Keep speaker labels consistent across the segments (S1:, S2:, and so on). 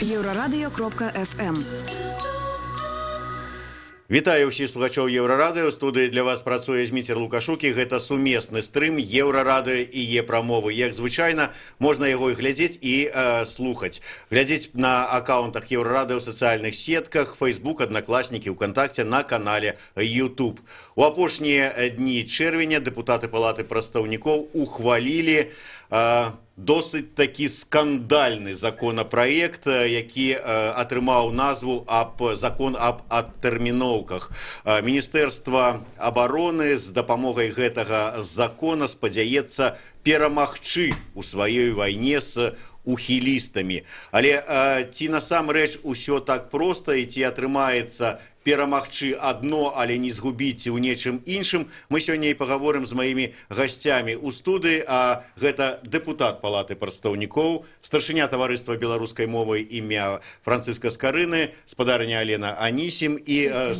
S1: Еўрарадыё.фм.
S2: Вітаю ўсіх слухачоў Еўрарадыё. У студыі для вас працуе Зміцер Лукашук, і гэта сумесны стрым Еўрарадыё і Е-прамовы. Як звычайна, можна яго і глядзець, і слухаць. Глядзець на акаўнтах Еўрарадыё ў сацыяльных сетках, Facebook, Аднакласнікі, УКантакце, на канале YouTube. У апошнія дні чэрвеня дэпутаты Палаты прадстаўнікоў ухвалілі досыць такі скандальны законапраект, які атрымаў назву аб закон аб адтэрміноўках. Міністэрства абароны з дапамогай гэтага закона спадзяецца перамагчы ў сваёй вайне з ухілістамі. Але ці насамрэч усё так проста і ці атрымаецца перамагчы адно, але не згубіць у нечым іншым, мы сёння і пагаворым з маімі гасцямі ў студыі. А гэта дэпутат Палаты прадстаўнікоў, старшыня Таварыства беларускай мовы імя Францыска Скарыны, спадарыня Алена Анісім, і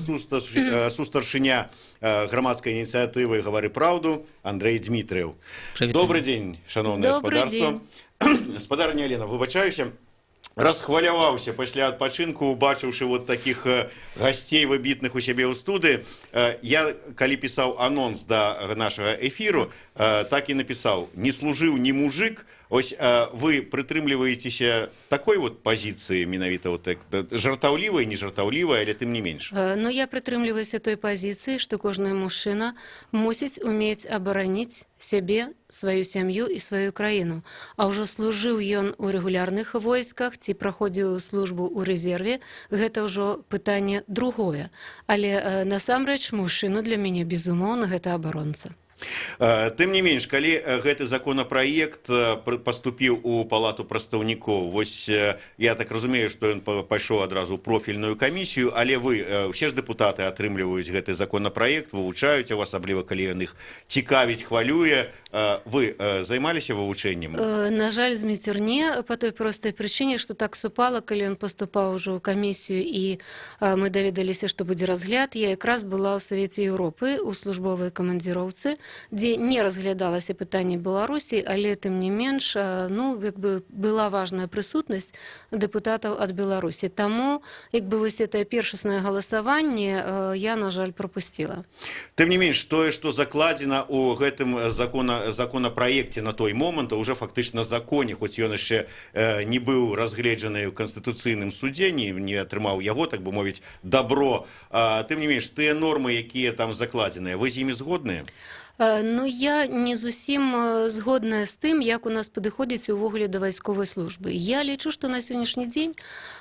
S2: сустаршыня грамадскай ініцыятывы «Гавары праўду» Андрэй Дзмітрыеў. Добры дзень, шаноўнае спадарства. Спадарыня Алена, выбачаюся, расхваляваўся пасля адпачынку, убачыўшы вот таких гасцей выбітных у сябе ў студыі. Я калі пісаў анонс да нашага эфіру, так і напісаў: «Не служыў, не мужик». Ось вы прытрымліваецеся такой вот пазіцыі менавіта, вот так, жартаўлівай, не жартаўлівай, але тым не менш?
S3: Ну, я прытрымліваюся той пазіцыі, што кожны мужчына мусіць умець абараніць сябе, сваю сям'ю і сваю краіну. А ўжо служыў ён у рэгулярных войсках ці праходзіў службу ў рэзерве, гэта ўжо пытанне другое. Але насамрэч мужчына для мяне, безумоўна, гэта абаронца.
S2: Тым не менш, калі гэты законапраект паступіў у Палату прадстаўнікоў, вось я так разумею, што ён пайшоў адразу ў профільную камісію, але вы, усе ж дэпутаты атрымліваюць гэты законапраект, вывучаюць яго, асабліва калі ён іх цікавіць, хвалюе. Вы займаліся вывучэннем?
S3: На жаль, Зміцер, не, па той простай прычыне, што так супала: калі ён паступаў ужо ў камісію і мы даведаліся, што будзе разгляд, я якраз была ў Савеце Еўропы у службовай камандзіроўцы, дзе не разглядалася пытанне Беларусі, але тым не менш, ну, як бы была важная прысутнасць дэпутатаў ад Беларусі. Таму як бы вось это першаснае галасаванне я, на жаль, прапусціла.
S2: Тым не менш, тое, што закладзена ў гэтым законапраекце на той момант, а уже фактычна законе, хоць ён яшчэ не быў разгледжаны ў Канстытуцыйным судзе, не атрымаў яго, так бы мовіць, дабро. Тым не менш, тыя нормы, якія там закладзеныя, вы з імі згодныя?
S3: Ну, я не зусім згодная з тым, як у нас падыходзіць увогуле да вайсковай службы. Я лічу, што на сённяшні дзень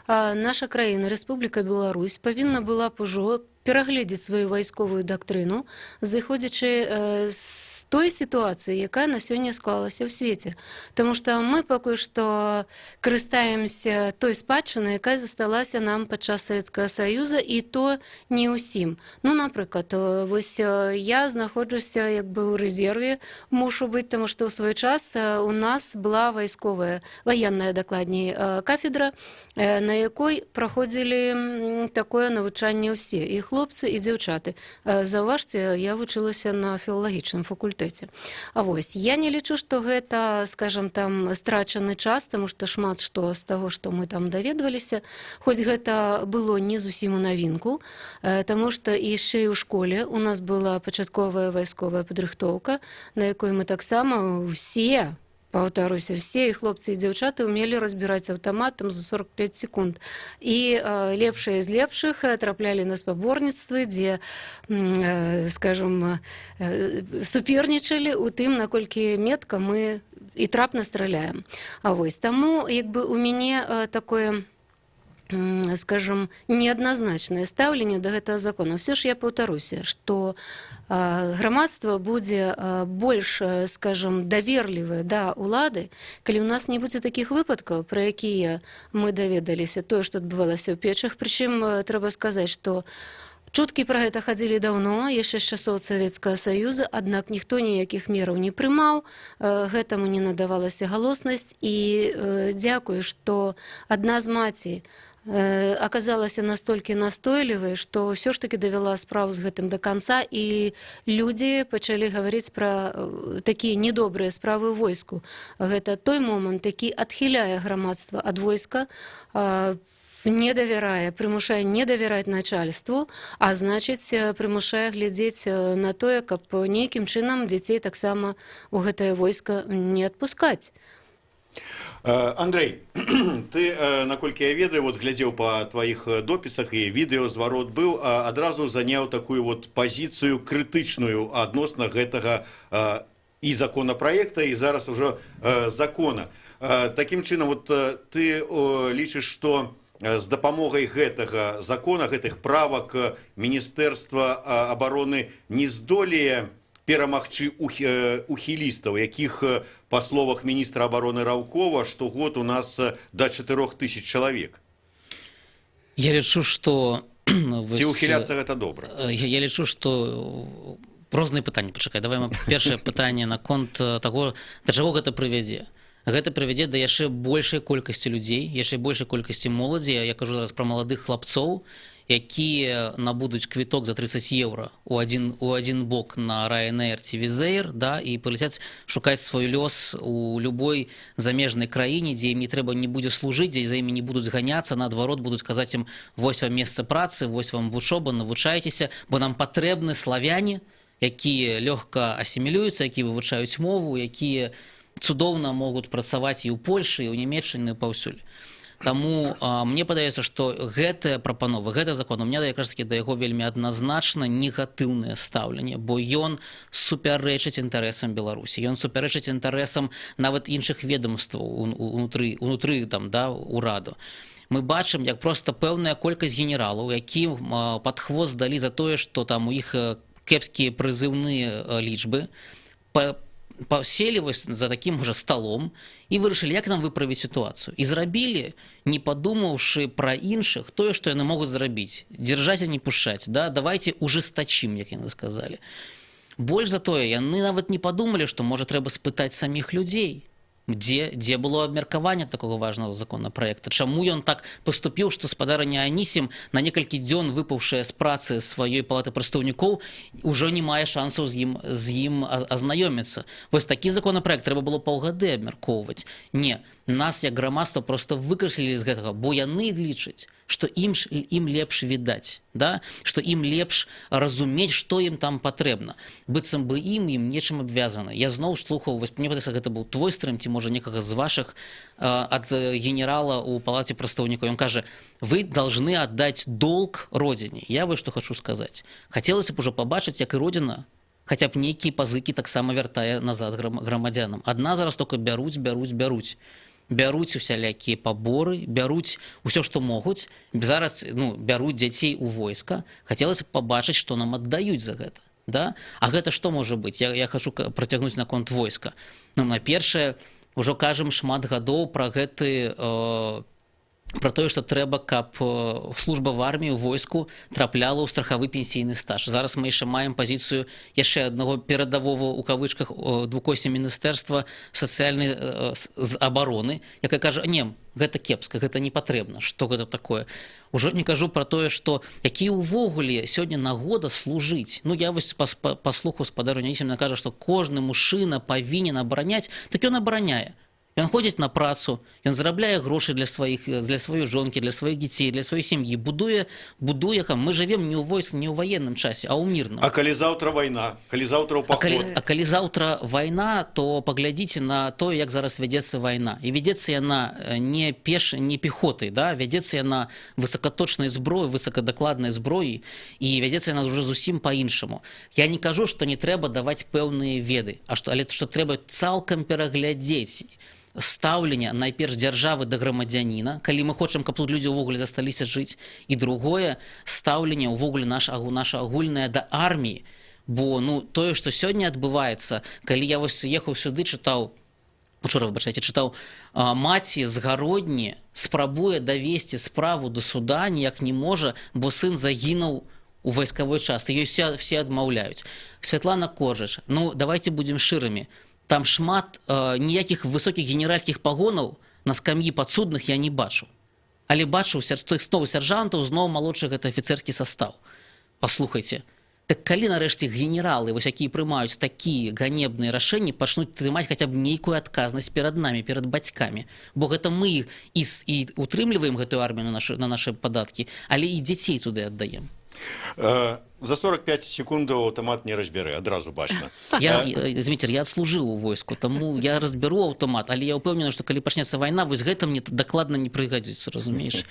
S3: наша краіна, Рэспубліка Беларусь, павінна была б ужо перагледзець сваю вайсковую дактрыну, зыходзячы з той сітуацыі, якая на сёння склалася ў свеце. Таму што мы пакуль што карыстаемся той спадчынай, якая засталася нам падчас Савецкага Саюза, і то не ўсім. Ну, напрыклад, вось я знаходжуся як бы ў рэзерве, мушу быць, таму што ў свой час у нас была вайсковая, ваенная, дакладней, кафедра, на якой праходзілі такое навучанне ўсе, і хлопцы, і дзяўчаты. Заўважце, я вучылася на філалагічным факультэце. А вось я не лічу, што гэта, скажем, там страчаны час, таму што шмат што з таго, што мы там даведваліся, хоць гэта было не зусім у навінку, таму што яшчэ і ў школе у нас была пачатковая вайсковая падрыхтоўка, на якой мы таксама ўсе, паўтаруся, все, і хлопцы, і дзяўчаты, умелі разбіраць аўтамат там за 45 секунд. І лепшыя з лепшых траплялі на спаборніцтвы, дзе, скажем, супернічалі у тым, наколькі метка мы і трапна страляем. А вось таму як бы у мяне такое, скажем, неадназначнае стаўленне да гэтага закона. Все ж я паўтаруся, што грамадства будзе больш, скажем, даверлівае да ўлады, калі ў нас не будзе такіх выпадкаў, пра якія мы даведаліся, тое, што адбывалася ў Печах. Прычым трэба сказаць, што чуткі пра гэта хадзілі даўно, яшчэ з часоў Савецкага Саюза, аднак ніхто ніякіх мераў не прымаў, гэтаму не надавалася галоснасць. І дзякую, што адна з маці Аказалася настолькі настойлівай, што ўсё ж таки давяла справу з гэтым до конца, і людзі пачалі гаварыць пра такія недобрыя справы ў войску. Гэта той момант, які адхіляе грамадства ад войска, не давярае, прымушае не давяраць начальству, а значыць, прымушае глядзець на тое, каб нейкім чынам дзяцей таксама ў гэтае войска не адпускаць.
S2: Андрей, ты, наколькі я ведаю, вот глядзеў па тваіх допісах, і відэазварот быў, адразу заняў такую вот пазіцыю крытычную адносна гэтага і законапраекта, і зараз ужо закона. Такім чынам, вот ты лічыш, што з дапамогай гэтага закона, гэтых правак міністэрства абароны не здолее перамагчы ухілістаў, якіх, па словах міністра абароны Раўкова, штогод у нас да 4000 чалавек?
S1: Я лічу, што
S2: Ці ухіляцца — гэта добра?
S1: Я лічу, што розныя пытанні. Пачакай, давай мы першае пытанне наконт таго, да чаго гэта прывядзе. Гэта прывядзе да яшчэ большай колькасці людзей, яшчэ большай колькасці моладзі. Я кажу зараз пра маладых хлапцоў, якія набудуць квіток за 30 еўра у адзін бок на Ryanair ці Wizz Air, да, і паляцяць шукаць свой лёс у любой замежнай краіне, дзе ім не трэба не будзе служыць, дзе за імі не будуць ганяцца, наадварот, будуць казаць ім: «Вось вам месца працы, вось вам вучоба, навучайцеся, бо нам патрэбны славяне, якія лёгка асімілююцца, якія вывучаюць мову, якія цудоўна могуць працаваць і ў Польшы, і ў Нямеччыны, паўсюль». Таму мне падаецца, што гэтая прапанова, гэты закон, у меня якраз таки да яго вельмі адназначна негатыўнае стаўленне, бо ён супярэчыць інтарэсам Беларусі, ён супярэчыць інтарэсам нават іншых ведомстваў унутры там, да, ураду. Мы бачым, як просто пэўная колькасць генералаў, якім пад хвост далі за тое, што там у іх кепскія прызыўныя лічбы, паселі вось за такім уже сталом і вырашылі, як нам выправіць сітуацыю, і зрабілі, не падумаўшы пра іншых, тое, што яны могуць зрабіць: держать, а не пушаць, да, давайте ужесточим, як яны сказалі. Больш за тое, яны нават не падумалі, што, можа, трэба спытаць саміх людзей. Дзе было абмеркаванне такого важного законопроекта? Чаму ён так поступіў, што спадарыня Анісім, на некалькі дзён выпаўшая з працы сваёй палаты прадстаўнікоў, ўжо не мае шансаў з ім азнаёміцца? Вось такі законопроект трэба было паўгады абмяркоўваць. Не нас як грамадства просто выкраслілі з гэтага, бо яны лічаць, што ім лепш відаць, да, што ім лепш разумець, што ім там патрэбна, быццам бы ім нечым абвязаны. Я зноў слухаў, вось мне падаецца, гэта быў твой стрым ці, можа, некага з вашых, ад генерала у палаце прадстаўнікаў. Ён кажа: «Вы должны отдать долг родине». Я вось што хочу сказаць: хацелася б ужо пабачыць, як і родина хаця б нейкія пазыкі таксама вяртае назад грамадзянам. Адна зараз только бяруць, бяруць, бяруць, бяруць усялякія паборы, бяруць усё, што могуць. Зараз, ну, бяруць дзяцей у войска. Хацелася б пабачыць, што нам аддаюць за гэта, да? А гэта што можа быць? Я хочу працягнуць наконт войска. Ну, на першае, ўжо кажам шмат гадоў пра гэты про тое, што трэба, каб служба в армію, войску трапляла ў страхавы пенсійны стаж. Зараз мы яшчэ маем пазіцыю яшчэ аднаго перадавога у кавычках двукося міністэрства сацыяльнай з абароны, якая кажа: «Не, гэта кепска, гэта не патрэбна, что гэта такое?» Ужо не кажу про тое, что які ўвогуле сёння нагода служыць. Ну, я вось паслуху спадару Анісім, кажа, што кожны мужчына павінен абараняць, так ён абараняе. Ён ходзіць на працу, ён зарабляе грошы для сваёй жонкі, для сваіх дзяцей, для сваёй сям'і, будуе там. Мы жывем не ў войск, не ў ваенным часе, а ў мірным.
S2: А калі заўтра вайна, калі заўтра ў
S1: А калі,
S2: паход?
S1: а калі заўтра вайна, то паглядзіце на то, як зараз вядзецца вайна. І вядзецца яна не пехотай, да, вядзецца яна высокаточнай зброі, высокадакладнай зброі, і вядзецца яна ўжо зусім по-іншаму. Я не кажу, што не трэба даваць пэўныя веды, а што, але што трэба цалкам пераглядзець стаўлення найперш дзяржавы да грамадзяніна, калі мы хочам, каб тут людзі ўвогуле засталіся жыць, і другое, стаўленне ўвогуле наша агульнае да арміі. Бо, ну, тое, што сёння адбываецца, калі я вось ехаў сюды, чытаў учора, выбачайце, чытаў, маці з Гародні спрабуе давесці справу до суда, ніяк не можа, бо сын загінуў у вайсковой частцы, ёй все адмаўляюць. Святлана Коржыч, ну, давайте будем шчырымі, там шмат ніякіх высокіх генеральскіх пагонаў на скам'і падсудных я не бачу. Але бачыў зноў сяржантаў, зноў малодшы гэта афіцэрскі состав. Паслухайце, так калі нарэшце генералы, вось якія прымаюць такія ганебныя рашэнні, пачнуць трымаць хаця б нейкую адказнасць перад намі, перад бацькамі? Бо гэта мы іх і утрымліваем гэтую армію на нашы падаткі, але і дзяцей туды аддаем.
S2: За 45 секундаў аўтамат не разбярэ, адразу бачна.
S1: Я, Зміцер, я адслужыў у войску, таму я разбяру аўтамат, але я ўпэўнены, што калі пачнецца вайна, вось гэта мне дакладна не прыгадзіцца, разумееш?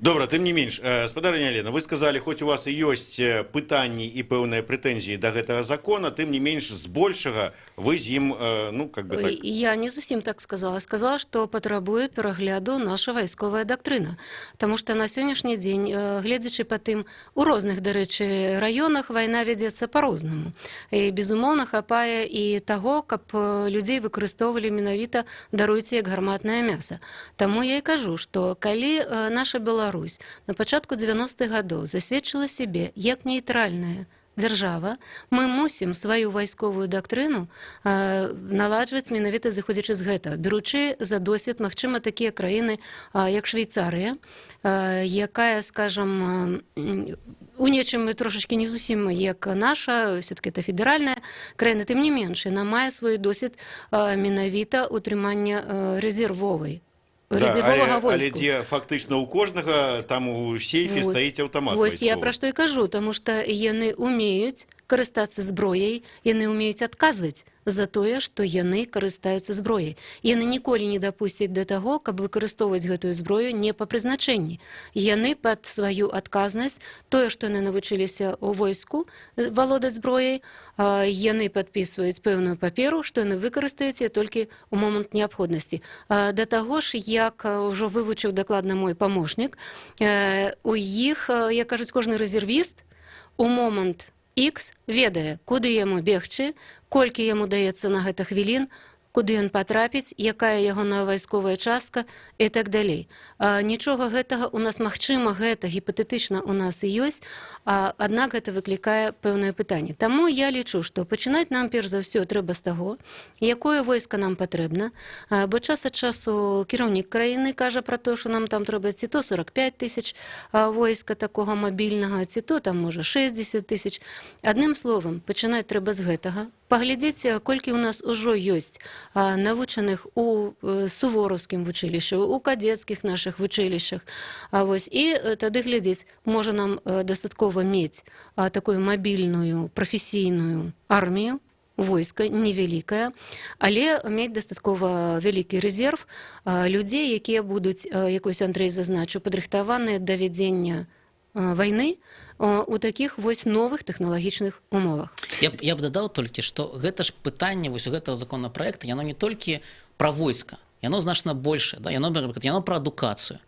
S2: Добра, тым не менш, спадарыня Алена, вы сказалі, хоць у вас і ёсць пытанні і пэўныя прэтэнзіі да гэтага закона, тым не менш, збольшага вы з ім, ну, как бы так.
S3: Я не зусім так сказала. Сказала, што патрабуе перагляду наша вайсковая дактрына. Таму што на сённяшні дзень, гледзячы па тым, у розных, дарэчы, раёнах вайна вядзецца па-рознаму. І, безумоўна, хапае і таго, каб людзей выкарыстоўвалі менавіта, даруйце, як гарматнае мяса. Таму я і кажу, што калі наша Беларусь на пачатку 90-х гадоў засведчыла сябе як нейтральная дзяржава, мы мусім сваю вайсковую дактрыну наладжваць менавіта зыходзячы з гэтага, беручы за досвед, магчыма, такія краіны, як Швейцарыя, якая, скажам, у нечым трошачкі не зусім як наша, все-таки это федэральная краіна, тым не менш, яна мае свой досвед менавіта утрымання рэзервовага
S2: Да, але
S3: войску.
S2: Дзе фактычна ў кожнага там у сейфе
S3: Вот.
S2: стаіць аўтамат
S3: Вось я
S2: вайсковы.
S3: пра што і кажу, таму што яны умеюць карыстацца зброяй, яны умеюць адказваць за тое, што яны карыстаюцца зброяй. Яны ніколі не дапусцяць да таго, каб выкарыстоўваць гэтую зброю не па прызначэнні. Яны пад сваю адказнасць тое, што яны навучыліся ў войску валодаць зброяй, яны падпісваюць пэўную паперу, што яны выкарыстаюць яе толькі ў момант неабходнасці. Да таго ж, як ўжо вывучыў дакладна мой памочнік, у іх, як кажуць, кожны рэзервіст у момант X ведае, куды яму бегчы, колькі яму даецца на гэта хвілін, куды ён патрапіць, якая ягоная вайсковая частка і так далей. Нічога гэтага у нас, магчыма, гэта гіпатэтычна у нас і ёсць, аднак гэта выклікае пэўнае пытанне. Таму я лічу, што пачынаць нам перш за ўсё трэба з таго, якое войска нам патрэбна, бо час ад часу кіраўнік краіны кажа пра то, што нам там трэба ці то 45 тысяч войска такога мабільнага, ці то там можа 60 тысяч. Адным словам, пачынаць трэба з гэтага, паглядзець, колькі ў нас ужо ёсць навучаных у сувораўскім вучылішчы, у кадецкіх нашых вучылішчах. Вось, і тады глядзець, можа, нам дастаткова мець такую мабільную прафесійную армію, войска невялікае, але мець дастаткова вялікі рэзерв людзей, якія будуць, як вось Андрэй зазначыў, падрыхтаваныя да вядзення вайны у такіх вось новых тэхналагічных умовах.
S1: Я б дадаў толькі, што гэта ж пытанне вось у гэтага законапраекта, яно не толькі пра войска, яно значна большее, да? Яно, напрыклад, яно пра адукацыю.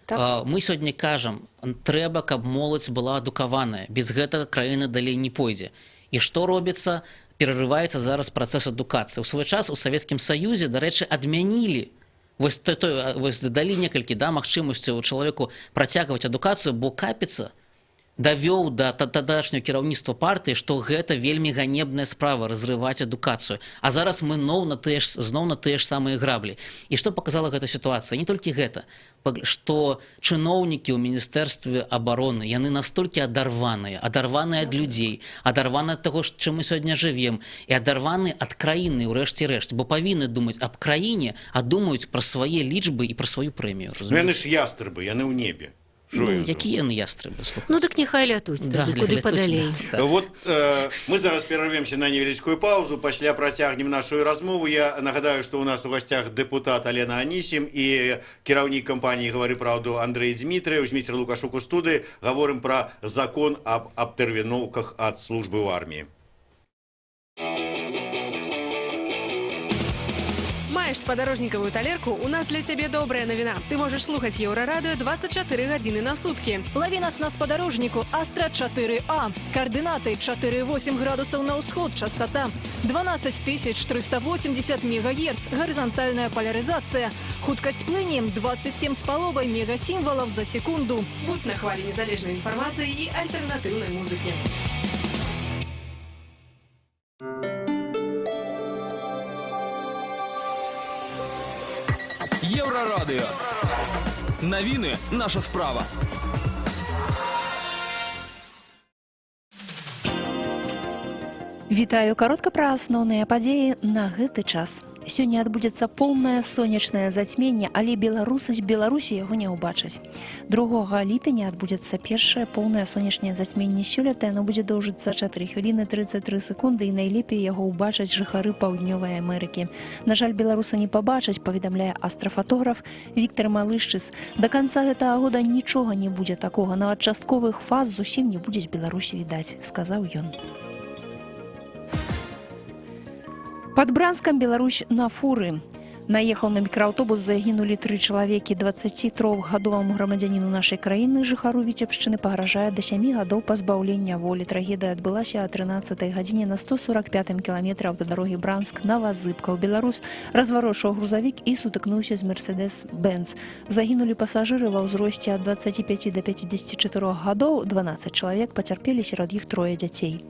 S3: Так.
S1: Мы сёння кажам, трэба, каб моладзь была адукаваная, без гэтага краіна далей не пойдзе. І што робіцца? Перарываецца зараз працэс адукацыі. У свой час у Савецкім Саюзе, дарэчы, адмянілі вось той, вось далі некалькі, да, магчымасцяў чалавеку працягваць адукацыю, бо Капіца давёў да тадашняго кіраўніцтва партыі, што гэта вельмі ганебная справа — разрываць адукацыю. А зараз мы зноў на тыя ж самыя граблі. І што показала гэта сітуацыя? Не толькі гэта, што чыноўнікі ў міністэрстве абароны, яны настолькі адарваныя, адарваныя ад людзей, адарваны ад таго, чым мы сёння жывем, і адарваны ад краіны ўрэшце рэшт, бо павінны думаць аб краіне, а думаюць пра свае лічбы і пра сваю прэмію.
S2: Ну, яны ж ястрабы, яны ў небе. Шо
S1: Ну,
S2: яны?
S1: якія яны ястрабы, слухайце?
S3: Ну дык няхай лятуць
S1: Да,
S3: тады, куды
S1: лятуць,
S3: падалей.
S1: да.
S2: Вот мы зараз перарвемся на невялічкую паузу, пасля працягнем нашу размову. Я нагадаю, што ў нас у гасцях дэпутат Алена Анісім і кіраўнік кампаніі «Гавары праўду» Андрэй Дзмітрыеў, Зміцер Лукашук у студыі. Гаворым пра закон аб абтэрміноўках ад службы ў арміі.
S4: Маеш спадарожнікавую талерку? У нас для цябе добрая навіна. Ты можаш слухаць Еўрарадыё 24 гадзіны на суткі.
S5: Лаві нас на спадарожніку Астра 4А. Каардынаты: 4,8 градусаў на ўсход, частота 12 380 мегагерц, гарызантальная палярызацыя. Хуткасць плыні 27,5 мегасімвалаў за секунду.
S4: Будзь на хвалі незалежнай інфармацыі і альтэрнатыўнай музыкі.
S6: Еўрарадыё. Навіны — наша справа.
S7: Вітаю, каротка пра асноўныя падзеі на гэты час. Сёння адбудзецца поўнае сонечнае зацьменне, але беларусы з Беларусі яго не ўбачаць. 2 ліпеня адбудзецца першае поўнае сонечнае зацьменне сёлета, яно будзе доўжыцца 4 хвіліны 33 секунды, і найлепей яго ўбачаць жыхары Паўднёвай Амерыкі. На жаль, беларусы не пабачаць, паведамляе астрафотограф Віктор Малышчыц. Да канца гэтага года нічога не будзе такога, нават частковых фаз зусім не будзе з Беларусі відаць, сказаў ён. Пад Бранскам Беларусь на фуры. Наехаў на мікрааўтобус, загінулі тры чалавекі. 23-гадоваму грамадзяніну нашай краіны, жыхару Віцебшчыны, пагражае да 7 гадоў пазбаўлення волі. Трагедыя адбылася а 13 гадзіне на 145 кіламетры аўтадарогі Бранск Навазыбкаў. Беларус разварочваў грузавік і сутыкнуўся з Мерседес-Бенц. Загінулі пасажыры ва ўзросце ад 25 до 54 гадоў, 12 чалавек пацярпелі, сярод іх трое дзяцей.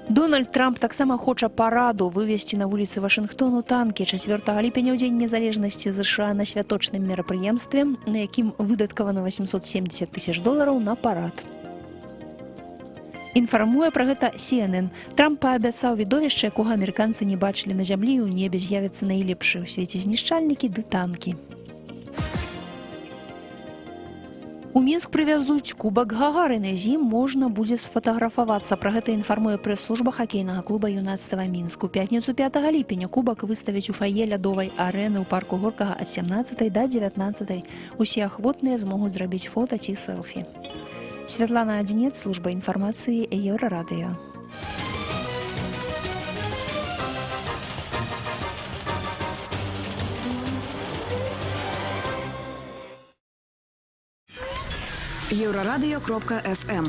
S7: Дональд Трамп таксама хоча параду вывесці на вуліцы Вашынгтону танкі 4 ліпеня, ў Дзень незалежнасці ЗША, на святочным мерапрыемстве, на якім выдаткавана 870 тысяч долараў на парад. Інфармуе пра гэта CNN. Трамп паабяцаў відовішча, якога амерыканцы не бачылі на зямлі і ў небе: з'явяцца найлепшыя ў свеце знішчальнікі ды танкі. У Мінск прывязуць кубак Гагарына, з ім можна будзе сфатаграфавацца. Пра гэта інфармуе прэс-служба хакейнага клуба юнацтва Мінск. У пятніцу 5 ліпеня кубак выставіць у фае лядовай арэны ў парку Горкага ад 17 до 19. Усе ахвотныя змогуць зрабіць фота ці сэлфі. Святлана Адзінец, служба інфармацыі Еўрарадыё.
S8: Еўрарадыё.фм.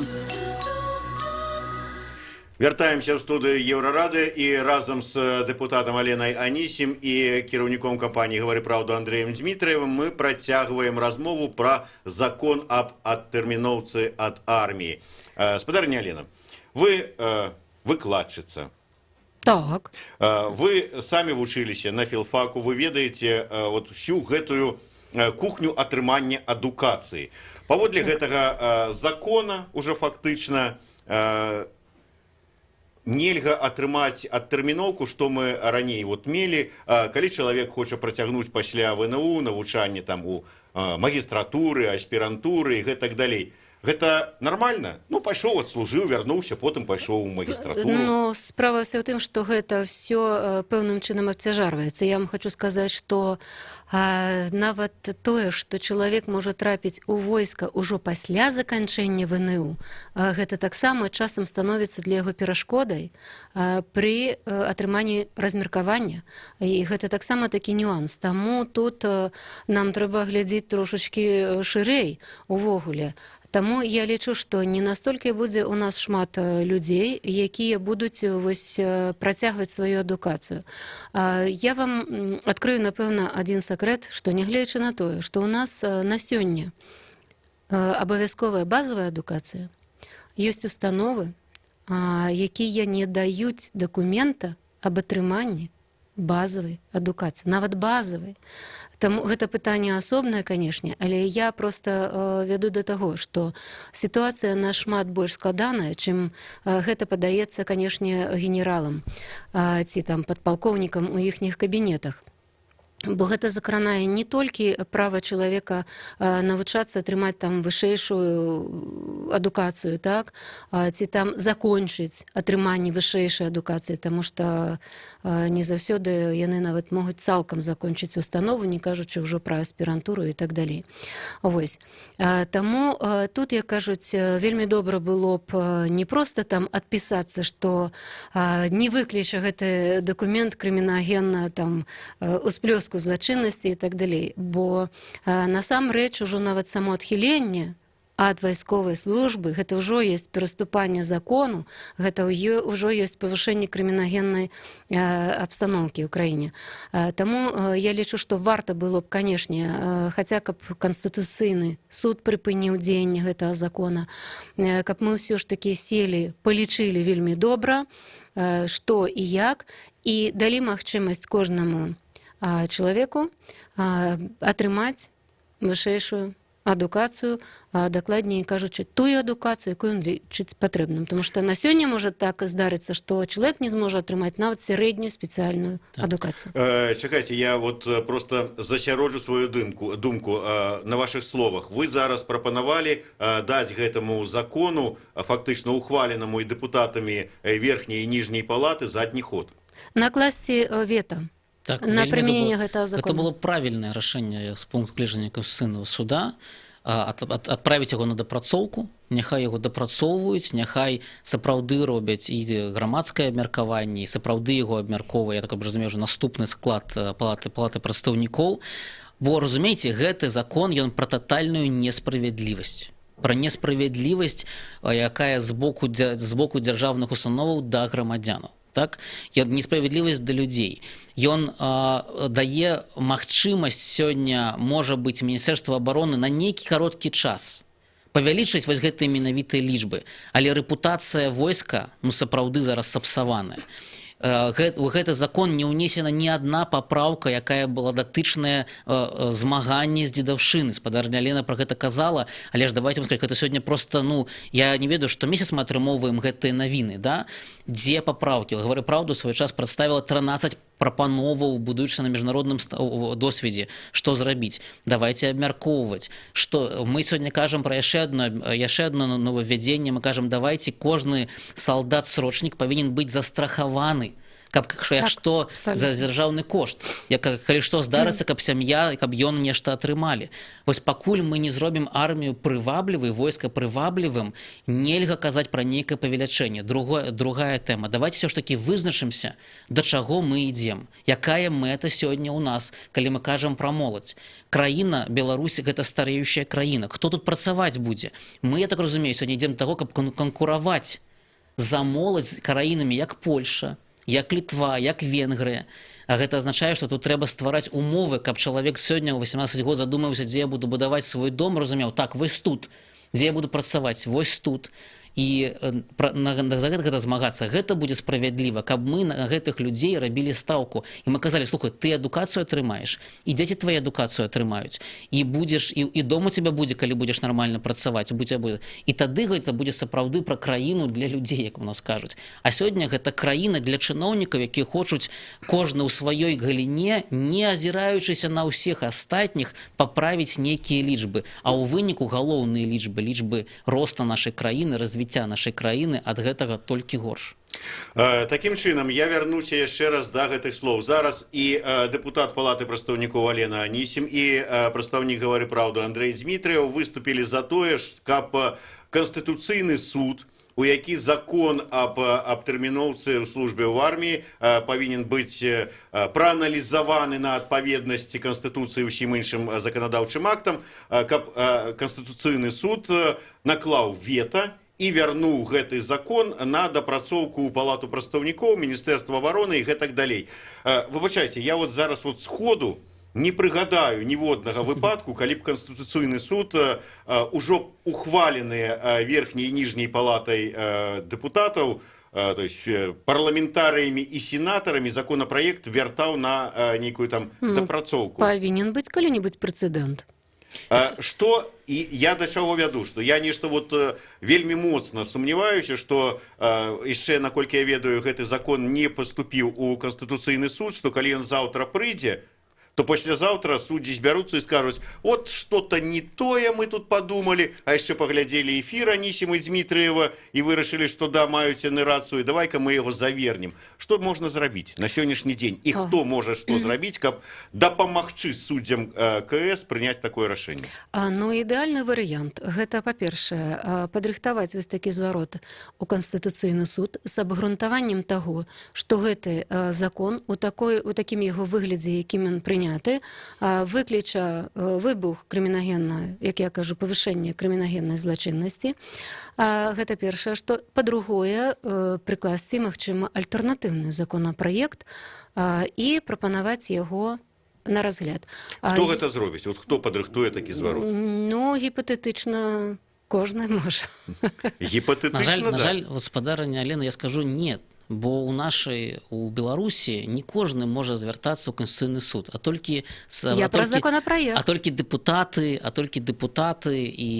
S2: Вяртаемся ў студыю Еўрарадыё, і разам з дэпутатам Аленай Анісім і кіраўніком кампаніі «Гавары праўду» Андрэем Дзмітрыевым мы працягваем размову пра закон аб адтэрміноўцы ад арміі. Спадарыня Алена, вы выкладчыца.
S3: Так.
S2: Вы самі вучыліся на філфаку, вы ведаеце вот всю гэтую кухню атрымання адукацыі. Паводле гэтага закона уже фактычна нельга атрымаць адтэрміноўку, што мы раней вот мелі, калі чалавек хоча працягнуць пасля ВНУ навучанне там у магістратуры, аспірантуры і гэтак далей. Гэта нормально? Ну, пайшоў, адслужыў, вярнуўся, потым пайшоў у магістратуру.
S3: Ну, справа вся ў тым, што гэта все пэўным чынам абцяжарваецца. Я вам хочу сказаць, што нават тое, што чалавек можа трапіць у войска ўжо пасля заканчэння ВНУ, гэта таксама часам становіцца для яго перашкодай пры атрыманні размеркавання. І гэта таксама такі нюанс. Таму тут нам трэба глядзець трошачкі шырэй увогуле. Таму я лічу, што не настолькі будзе у нас шмат людзей, якія будуць вось працягваць сваю адукацыю. Я вам адкрыю, напэўна, адзін сакрэт, што нягледзячы на тое, што ў нас на сёння абавязковая базавая адукацыя, ёсць установы, якія не даюць дакумента аб атрыманні базавай адукацыі, нават базавай. Таму гэта пытанне асобнае, канешне, але я просто вяду да таго, што сітуацыя нашмат больш складаная, чым гэта падаецца, канешне, генералам ці там падпалкоўнікам у іхніх кабінетах. Бо гэта закранае не толькі права чалавека навучацца, атрымаць там вышэйшую адукацыю, так, ці там закончыць атрыманне вышэйшай адукацыі, таму што не заўсёды яны нават могуць цалкам закончыць установу, не кажучы ўжо пра аспірантуру і так далей. Вось. Таму тут, як кажуць, вельмі добра было б не проста там адпісацца, што не выкліча гэты дакумент крымінагенна там усплёску злачыннасці і так далей. Бо насамрэч ужо нават само адхіленне ад вайсковай службы, гэта ўжо ёсць пераступанне закону, гэта ўжо ёсць павышэнне крымінагеннай абстаноўкі ў краіне. Таму я лічу, што варта было б, канешне, хаця каб канстытуцыйны суд прыпыніў дзеянне гэтага закона, каб мы ўсё ж такі селі, палічылі вельмі добра, што і як, і далі магчымасць кожнаму чалавеку атрымаць вышэйшую адукацыю, дакладней кажучы, тую адукацыю, якую ён лічыць патрэбным. Потому что на сёння можа так здарыцца, што чалавек не зможа атрымаць нават сярэднюю спецыяльную адукацыю.
S2: Чакайце, я вот просто засяроджу сваю думку на ваших словах. Вы зараз прапанавалі даць гэтаму закону, фактычна ухваленаму і дэпутатамі верхняй і ніжняй палаты, задні ход.
S3: Накласці вета
S1: Так,
S3: на
S1: вельмі
S3: прымяненне
S1: гэта
S3: гэтага
S1: Гэта
S3: закона.
S1: было правільнае рашэнне з пункту гледжання Канстытуцыйнага суда адправіць яго на дапрацоўку. Няхай яго дапрацоўваюць, няхай сапраўды робяць і грамадскае абмеркаванне, і сапраўды яго абмяркоўвае, я так разумею, ўжо наступны склад палаты прадстаўнікоў. Бо, разумееце, гэты закон, ён пра татальную несправядлівасць, пра несправядлівасць, якая з боку дзяржаўных установаў да грамадзянаў, так, несправядлівасць да людзей. Ён дае магчымасць сёння, можа быць, Міністэрства обороны на нейкі кароткі час павялічыць вось гэтыя менавітыя лічбы, але рэпутацыя войска, ну, сапраўды зараз сапсаваная. У гэты закон не ўнесена ні адна папраўка, якая была датычная змаганні з дзедаўшчыны. Спадарня Лена про гэта казала, але ж давайте сказать, гэта сёння просто, ну, я не ведаю, што месяц мы атрымоўваем гэтыя навіны, да? Дзе папраўкі? «Гавары праўду» свой час прадставіла 13 прапановаў, будуючы на міжнародным досведзе, што зрабіць. Давайте абмяркоўваць. Что мы сёння кажам пра яшчэ одно новаўвядзенне? Мы кажам: давайте, кожны салдат срочнік павінен быць застрахаваны, каб як што за дзяржаўны кошт, як калі што здарыцца, каб сям'я, каб ён нешта атрымалі. Вось пакуль мы не зробім армію прываблівай, войска прываблівым, нельга казаць пра нейкае павелічэнне. Другая тэма: давайте все ж таки вызначымся, да чаго мы ідзем, якая мэта сёння у нас, калі мы кажам пра моладзь. Краіна Беларусь — гэта стареющая краіна. Хто тут працаваць будзе? Мы, я так разумею, сёння ідзем таго, каб канкураваць за моладзь з краінамі, як Польша, як Літва, як Венгрыя. А гэта азначае, што тут трэба ствараць умовы, каб чалавек сёння ў 18 год задумаўся: дзе я буду будаваць свой дом, разумеў, так, вось тут, дзе я буду працаваць, вось тут, і за гэта змагацца. Гэта будзе справядліва, каб мы на гэтых людзей рабілі стаўку і мы казалі: слухай, ты адукацыю атрымаеш, і дзеці твае адукацыю атрымаюць, і будзеш, і дом у тебя будзе, калі будзеш нармальна працаваць, будзе. І тады гэта будзе сапраўды пра краіну для людзей, як у нас кажуць. А сёння гэта краіна для чыноўнікаў, якія хочуць кожны ў сваёй галіне, не азіраючыся на ўсіх астатніх, паправіць нейкія лічбы. А ў выніку галоўныя лічбы, лічбы роста нашай краіны, развіцця нашай краіны, ад гэтага толькі горш.
S2: Такім чынам, я вярнуся яшчэ раз да гэтых слоў. Зараз і дэпутат палаты прадстаўнікоў Алена Анісім, і прадстаўнік «Гавары праўду» Андрэй Дзмітрыеў выступілі за тое, каб Канстытуцыйны суд, у які закон аб абтэрміноўцы ў службе ў арміі павінен быць прааналізаваны на адпаведнасці Канстытуцыі, ўсім іншым заканадаўчым актам, каб Канстытуцыйны суд наклаў вета і вярнуў гэты закон на дапрацоўку ў палату прадстаўнікоў, Міністэрства обороны і гэтак далей. Выбачайце, я вот зараз вот сходу не прыгадаю ніводнага выпадку, калі б Канстытуцыйны суд ўжо ухваленыя верхняй і ніжняй палатай дэпутатаў, то есть парламентарыямі і сенатарамі, законопроект вяртаў на нейкую там
S3: Ну,
S2: дапрацоўку.
S3: Павінен быць калі-небудзь прэцэдэнт.
S2: Что і я да чаго вяду, что я нешта вот вельмі моцна сумняваюся, что яшчэ, наколькі я ведаю, гэты закон не паступіў у Канстытуцыйны суд, что калі ён заўтра прыйдзе, то паслязаўтра суддзі збяруцца і скажуць: вот что-то не тое мы тут подумали, а яшчэ паглядзелі эфір Анісіма і Дзмітрыева і вырашылі, что да, маюць яны рацыю, давай-ка мы яго завернем. Что можна зрабіць на сённяшні дзень і хто можа што зрабіць, каб дапамагчы суддзям КС прыняць такое рашэнне?
S3: Ну, ідэальны варыянт — гэта, па-першае, падрыхтаваць вось такі зварот у Канстытуцыйны суд з абгрунтаваннем таго, што гэты закон у такім яго выглядзе, якім ён прыняты, выкліча выбух крымінагенна, як я кажу, павышэнне крымінагеннай злачыннасці. Гэта першае, што. Па-другое, прыкласці, магчыма, альтэрнатыўны законапраект і прапанаваць яго на разгляд.
S2: Хто гэта зробіць? Вот хто падрыхтуе такі зварот?
S3: Ну, гіпатэтычна, кожны можа.
S2: Гіпатэтычна,
S1: На жаль,
S2: да.
S1: на жаль, гаспадарыня Алена, я скажу: нет. Бо у нашай, у Беларусі не кожны можа звяртацца ў Канстытуцыйны суд, а толькі
S3: Я
S1: а
S3: про
S1: толькі
S3: законопроект.
S1: А толькі дэпутаты і,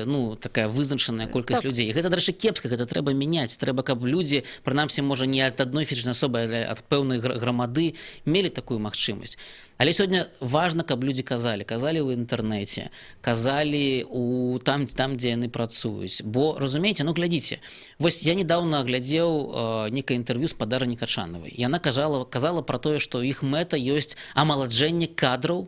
S1: ну, такая вызначаная колькасць людзей. Гэта, дарэчы, кепска, гэта трэба мяняць. Трэба, каб людзі, прынамсі, можа, не ад адной фізічнай асобы, але ад пэўнай грамады мелі такую магчымасць. Але сёння важна, каб людзі казалі ў інтэрнэце, казалі у там, дзе яны працуюць. Бо, разумееце, ну, глядзіце, вось я недавно глядзеў некае інтэрв'ю з спадарыняй Качанавай. Яна казала пра тое, што іх мэта ёсць амаладжэнне кадраў.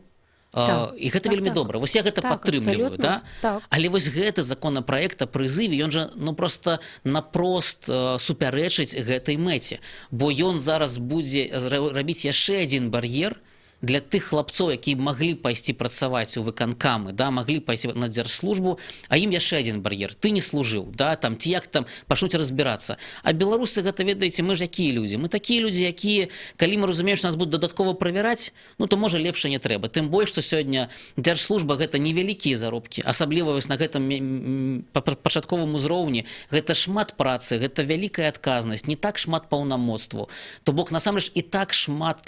S1: І гэта вельмі добра. Вось я гэта падтрымліваю, да? Але вось гэты законапраект о прызыве, ён жа, ну, просто напрост супярэчыць гэтай мэце, бо ён зараз будзе рабіць яшчэ адзін бар'ер для тых хлапцоў, якія маглі пайсці працаваць у выканкамы, да, маглі пайсці на дзяржслужбу, а ім яшчэ адзін бар'ер: ты не служыў, да, там ці як там, пачнуць разбірацца. А беларусы, гэта, ведаеце, мы ж якія людзі? Мы такія людзі, якія, калі мы разумеем, што нас будуць дадаткова правяраць, ну, то, можа, лепш не трэба. Тым больш што сёння дзяржслужба — гэта невялікія заробкі, асабліва вось на гэтым пачатковым узроўні. Гэта шмат працы, гэта вялікая адказнасць, не так шмат паўнамоцтву. То бок насамрэч і так шмат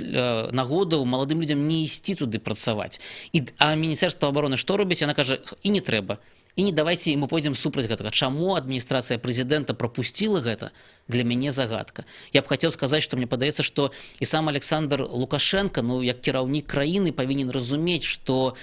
S1: нагодаў маладым людзям не ісці туды працаваць. І а Міністэрства обороны што робіць? Яна кажа: і не трэба, і не давайте мы пойдзем супраць гэтага. Чаму адміністрацыя прэзідэнта прапусціла гэта, для мяне загадка. Я б хацеў сказаць, што мне падаецца, што і сам Александр Лукашенко, ну, як кіраўнік краіны, павінен разумець, што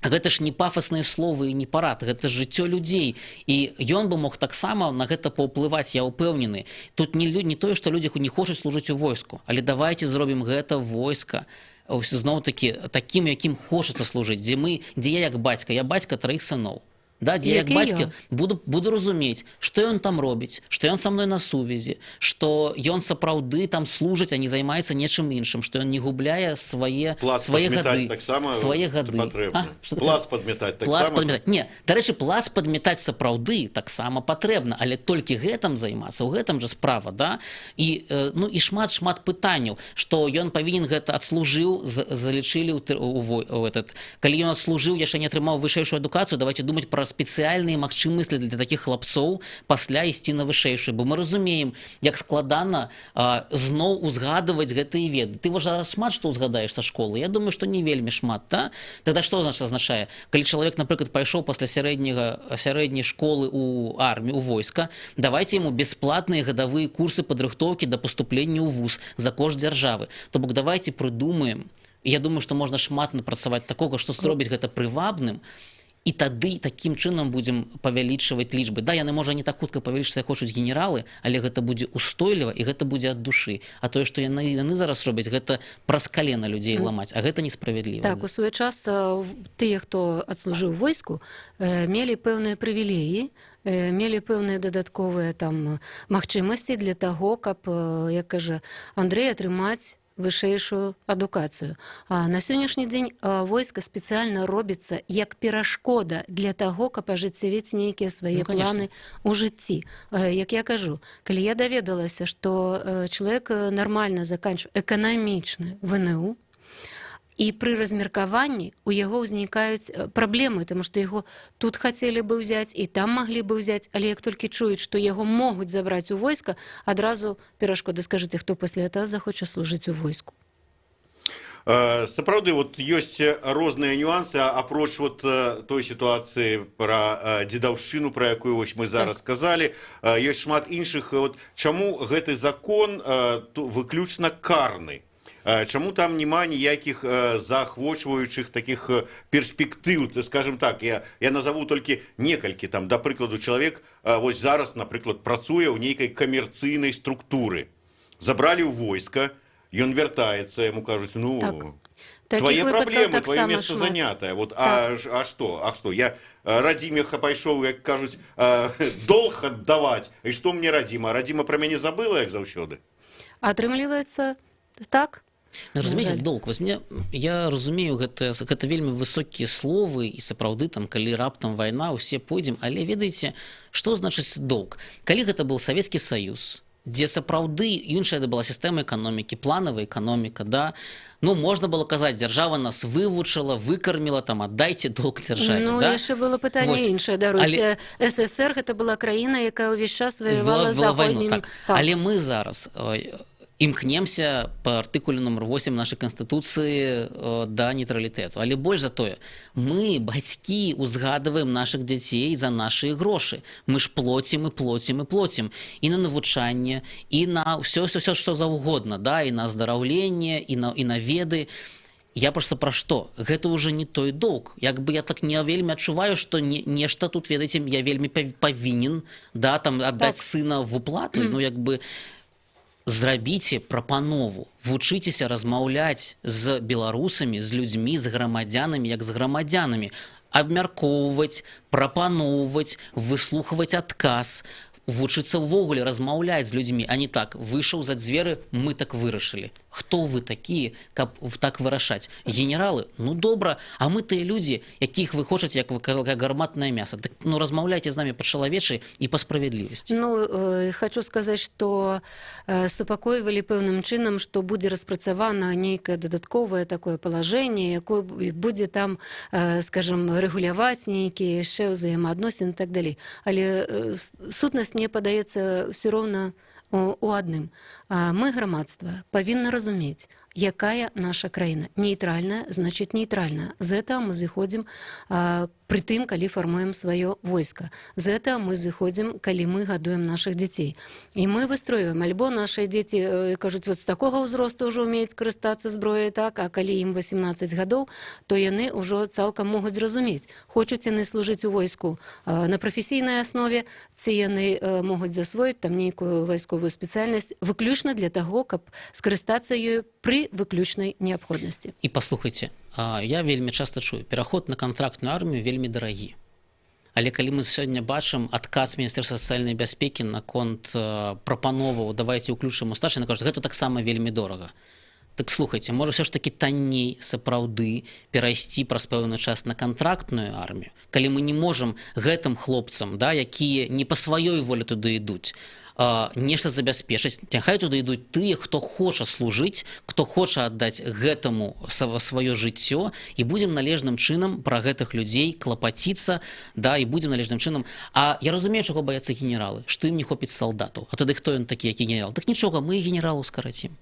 S1: гэта ж не пафасныя словы і не парад, гэта жыццё людзей, і ён бы мог таксама на гэта паўплываць, я ўпэўнены. Тут не тое, што людзі не хочуць служыць у войску, але давайте зробім гэта войска зноў такі такім, якім хочацца служыць, дзе я як бацька, я бацька траіх сыноў, да, дзе я
S3: Як
S1: як
S3: і
S1: бацька
S3: я.
S1: буду разумець, што ён там робіць, што ён са мной на сувязі, што ён сапраўды там служыць, а не займаецца нечым іншым, што ён не губляе свае
S2: Плац
S1: свае
S2: падмятаць
S1: гады,
S2: таксама
S1: свае гады.
S2: патрэбна.
S1: А? Што такое?
S2: Плац падмятаць
S1: Плац
S2: таксама.
S1: падмятаць. Не, дарэчы, плац падмятаць сапраўды таксама патрэбна, але толькі гэтым займацца, у гэтым жа справа, да? І ну, і шмат, шмат пытанняў, што ён павінен гэта адслужыў, залічылі ў, тр- у, вой- у этот, калі ён адслужыў, яшчэ не атрымаў вышэйшую адукацыю, давайте думаць пра спецыяльныя магчымасці для такіх хлапцоў пасля ісці на вышэйшую, бо мы разумеем, як складана зноў узгадваць гэтыя веды. Ты вось зараз шмат што ўзгадаеш са школы? Я думаю, што не вельмі шмат, да? Тогда што значит азначае, калі чалавек, напрыклад, пайшоў пасля сярэдняй школы у армію, у войска, давайте ему бесплатныя гадавыя курсы падрыхтоўкі да паступлення ў вуз за кошт дзяржавы. То бок давайте прыдумаем. Я думаю, што можна шмат напрацаваць такога, што зробіць гэта прывабным, і тады такім чынам будзем павялічваць лічбы. Да, яны, можа, не так хутка павялічыцца, як хочуць генералы, але гэта будзе устойліва і гэта будзе ад душы. А тое, што яны зараз робяць, гэта праз калена людзей ламаць, а гэта несправядліва.
S3: Так, у свой час тыя, хто адслужыў войску, мелі пэўныя прывілеі, мелі пэўныя дадатковыя там магчымасці для таго, каб, як кажа Андрэй, атрымаць вышэйшую адукацыю. А на сённяшні дзень войска спецыяльна робіцца як перашкода для таго, каб ажыццявіць нейкія свае
S1: Ну, конечно.
S3: планы ў жыцці. Як я кажу, калі я даведалася, што чалавек нармальна заканчваў эканамічны ВНУ, і пры размеркаванні у яго ўзнікаюць праблемы, тому што яго тут хацелі бы ўзяць і там маглі бы ўзяць, але як толькі чуюць, што яго могуць забраць у войска, адразу перашкода. Скажыце, хто пасля этого захоча служыць у войску?
S2: Сапраўды, вот ёсць розныя нюансы, апроч вот той сітуацыі пра дзедаўшчыну, пра якую вось мы зараз сказалі, ёсць шмат іншых. Вот чаму гэты закон выключна карны? Чаму там няма ніякіх заахвочваючых такіх перспектыў, скажем так, я назову толькі некалькі там, да прыкладу, чалавек вось зараз, напрыклад, працуе ў нейкай камерцыйнай структуры. Забралі ў войска, ён вяртаецца, яму кажуць: ну,
S3: Такіх
S2: твае
S3: выпадкаў
S2: праблемы, твоё
S3: таксама
S2: месца
S3: шмат.
S2: занятае. Вот, а што? Я радзіме пайшоў, як кажуць, долг аддаваць. І што мне радзіма? Радзіма пра мяне забыла, як заўсёды.
S3: Атрымліваецца так.
S1: Ну, разумееце,
S3: жаль.
S1: долг. Вось мне, я разумею, гэта вельмі высокія словы, і сапраўды там, калі раптам вайна, усе пойдзем, але ведаеце, што значыць долг? Калі гэта был Савецкі Саюз, Дзе сапраўды іншая была сістэма эканомікі, планавая эканоміка, да. Ну, можна было казаць: «Дзяржава нас вывучыла, выкарміла, там, аддайце долг дзяржаве».
S3: Ну,
S1: да?
S3: Яшчэ было пытанне
S1: Вось.
S3: іншае, даруйце. СССР гэта была краіна, якая ўвесь час ваявала з
S1: Вела вайну,
S3: заходнім.
S1: так. Але мы зараз імкнемся по артыкулю номер 8 нашай канстытуцыі да нейтралітэту. Але больш за тое, мы, бацькі, узгадваем наших дзяцей за нашыя грошы. Мы ж плоцім і плоцім і плоцім і на навучанне, і на ўсё, всё, всё, што заўгодна, да, і на аздараўленне, і на веды. Я просто пра што: гэта уже не той долг. Як бы я так не вельмі адчуваю, что не, нешта тут, ведаеце, я вельмі павінен, да, там, аддаць сына в уплату. Ну, як бы, зрабіце прапанову, вучыцеся размаўляць з беларусамі, з людзьмі, з грамадзянамі як з грамадзянамі, абмяркоўваць, прапаноўваць, выслухаваць адказ, вучыцца ўвогуле размаўляць з людзьмі, а не так: выйшаў за дзверы, мы так вырашылі. Хто вы такія, каб так вырашаць? Генералы? Ну добра, а мы тыя людзі, якіх вы хочаце, як вы казал, как гарматнае мяса. Так, ну, размаўляйце з намі па-чалавечы і па справядлівасці.
S3: Ну, хочу сказаць, што супакойвалі пэўным чынам, што будзе распрацавана нейкае дадатковае такое палажэнне, якое будзе там, скажем, рэгуляваць нейкія яшчэ ўзаемаадносіны і так далей. Але сутнасць, мне падаецца, ўсё роўна у адным. Мы, грамадства, павінна разумець, якая наша краіна. Нейтральная, значит нейтральная. З этого мы зыходзім пры тым, калі фармуем сваё войска. З этого мы зыходзім, калі мы гадуем нашых дзяцей. І мы выстройваем, альбо нашыя дзеці, кажуць, вот з такога ўзросту ўжо умеюць карыстацца зброяй, так, а калі ім 18 гадоў, то яны ўжо цалкам могуць зразумець, хочуць яны служыць у войску на прафесійнай аснове, ці яны могуць засвоіць там нейкую вайсковую спецыяльнасць выключна для таго, каб скарыстацца ёю пры выключнай неабходнасці.
S1: І паслухайце, я вельмі часта чую: пераход на кантрактную армію вельмі дарагі. Але калі мы сёння бачым адказ Міністэрства сацыяльнай бяспекі наконт прапановаў: «Давайте ўключым старшы», кажуць, гэта таксама вельмі дорага. Так слухайте, можа, ўсё ж таки танней сапраўды перайсці праз пэўны час на кантрактную армію, калі мы не можам гэтым хлопцам, да, якія не па сваёй волі туды ідуць, нешта забяспечыць? Няхай туды ідуць тыя, хто хоча служыць, хто хоча аддаць гэтаму сваё жыццё, і будзем належным чынам пра гэтых людзей клапаціцца, да, і будзем належным чынам. А я разумею, чаго баяцца генералы: што ім не хопіць салдатаў. А тады хто ён такі, які генерал? Так нічога, мы і генералаў скарацім.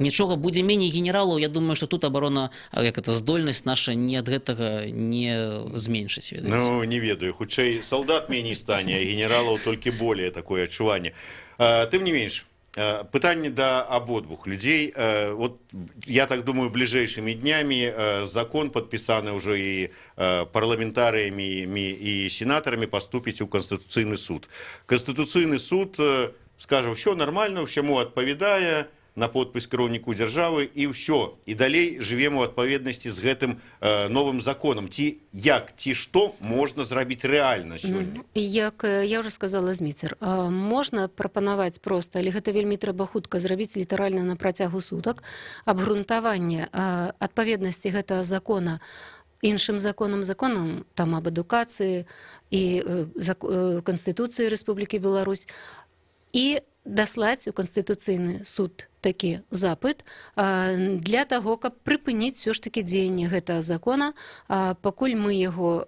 S1: Нічога, будзе меней генералаў. Я думаю, что тут абарона, як это, здольнасць наша не ад гэтага не зменшыць, ведаеце.
S2: Ну, не ведаю, хутчэй салдат меней стане, а генералаў толькі более, такое адчуванне. Тым не менш, пытанне да абодвух людзей. Вот я так думаю, бліжэйшымі днямі закон, падпісаны ўжо і парламентарыямі, і сенатарамі, паступіць у Канстытуцыйны суд. Канстытуцыйны суд скажа: ўсё нармальна, ўсяму адпавядае, на подпіс кіраўніку дзяржавы, і ўсё, і далей жывем у адпаведнасці з гэтым новым законам, ці як, ці што можна зрабіць рэальна сёння?
S3: Як я ўжо сказала, Зміцер, можна прапанаваць проста, але гэта вельмі трэба хутка зрабіць, літаральна на працягу сутак, абгрунтаванне адпаведнасці гэтага закона іншым законам, законам там аб адукацыі і Канстытуцыі Рэспублікі Беларусь, і даслаць у Канстытуцыйны суд такі запыт для таго, каб прыпыніць ўсё ж такі дзеянне гэтага закона, пакуль мы яго,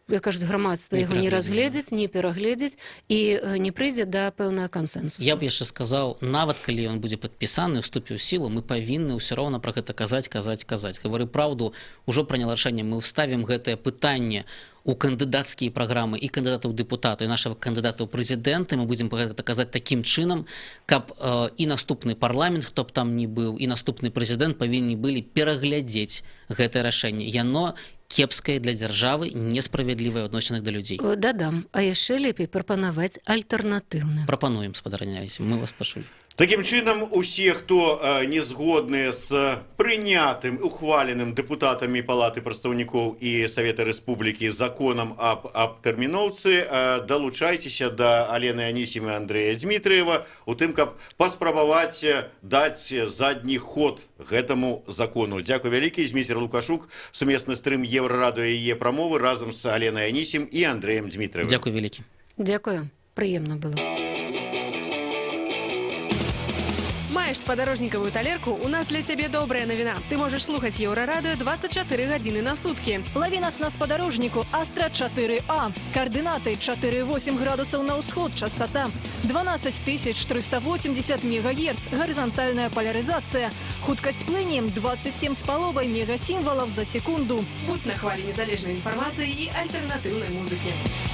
S3: як кажуць, грамадства
S1: Не
S3: яго не
S1: перагледзім, да.
S3: разгледзіць, не перагледзіць і не прыйдзе да пэўнага кансэнсусу.
S1: Я б яшчэ сказаў: нават калі ён будзе падпісаны, уступіў у сілу, мы павінны ўсё роўна пра гэта казаць, казаць, казаць. «Гавары праўду» ўжо прыняла рашэнне: мы ўставім гэтае пытанне у кандыдацкія праграмы і кандыдатаў у дэпутаты, і нашага кандыдата ў прэзідэнты. Мы будзем пра гэта казаць такім чынам, каб і наступны парламент, хто б там ні быў, і наступны прэзідэнт павінны былі пераглядзець гэтае рашэнне. Яно кепскае для дзяржавы, несправядлівае ў адносінах да людзей.
S3: Дадам, а яшчэ лепей прапанаваць альтэрнатыўны.
S1: Прапануем, спадарня Алеся, мы вас пачулі.
S2: Такім чынам, усе, хто не згодныя з прынятым, ухваленым дэпутатамі Палаты прадстаўнікоў і Савета Рэспублікі законам аб абтэрміноўцы, далучайцеся да Алены Анісім і Андрэя Дмітрыева у тым, каб паспрабаваць даць задні ход гэтаму закону. Дзякуй вялікі. Зміцер Лукашук, сумесны стрым Еўрарадыё і Е-прамовы разам з Аленай Анісім і Андрэем Дмітрыевым.
S1: Дзякуй вялікі.
S3: Дзякую, прыемна было.
S4: Маеш спадарожнікавую талерку, у нас для цябе добрая навіна. Ты можаш слухаць Еўрарадыё 24 гадзіны на суткі.
S5: Лаві нас на спадарожніку Астра 4А. Каардынаты 4,8 градусаў на ўсход, частота 12 380 мегагерц, гарызантальная палярызацыя. Хуткасць плыні 27,5 мегасімвалаў за секунду.
S4: Будзь на хвалі незалежнай інфармацыі і альтэрнатыўнай музыкі.